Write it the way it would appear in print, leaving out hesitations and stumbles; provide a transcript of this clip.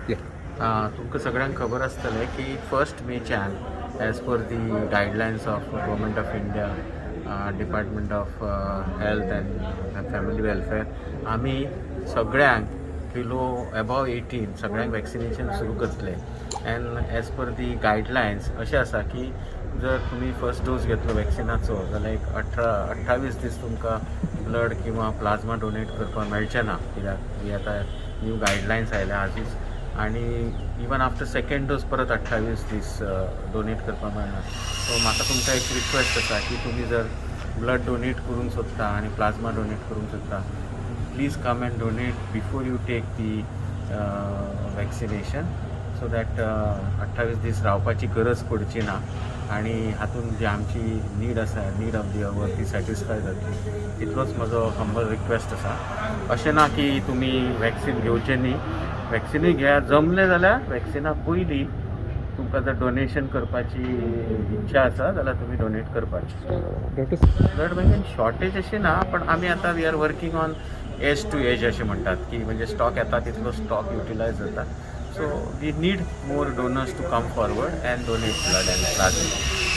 तुमकां सगळ्यांक खबर आसतलें की first मेच्यान as per the guidelines of Government of India, Department of Health and Family Welfare, आमी सगळ्यांक बिलो एबॉव 18 सगळ्यांक वॅक्सिनेशन सुरू करतले. And as per the guidelines अशें आसा की जर तुमी फर्स्ट डोस घेतलो वॅक्सिनाचो जाल्यार एक 28 दीस तुमकां ब्लड किंवा प्लाझ्मा डोनेट करपाक मेळचें ना, कित्याक ही आतां न्यू गायडलायन्स आयल्या आजूच. आनी इवन आफ्टर सेकंड डोस परत 28 दीस डोनेट करपाक मेळना. सो म्हाका तुमकां एक रिक्वेस्ट आसा की तुमी जर ब्लड डोनेट करूंक सोदता आनी प्लाझ्मा डोनेट करूंक सोदता, please come and donate before you take the vaccination, so that 28 दीस रावपाची गरज पडची ना आनी हातून जी आमची नीड आसा, नीड ऑफ the our, ती सॅटिस्फाय जातली. इतलोच म्हजो हंबल रिक्वेस्ट आसा. अशें ना की तुमी वॅक्सिन घेवचें न्ही, वॅक्सिनूय घेयात. जमलें जाल्यार वॅक्सिना पयलीं तुमकां जर डोनेशन करपाची इच्छा आसा जाल्यार तुमी डोनेट करपाची. डॉक्टर. ब्लड बँकेन शॉर्टेज अशी ना, पण आमी आतां we are working on edge to edge अशें म्हणटात की म्हणजे स्टॉक येता तितलो स्टॉक युटिलायज जाता. So we need more donors to come forward and donate blood and plasma.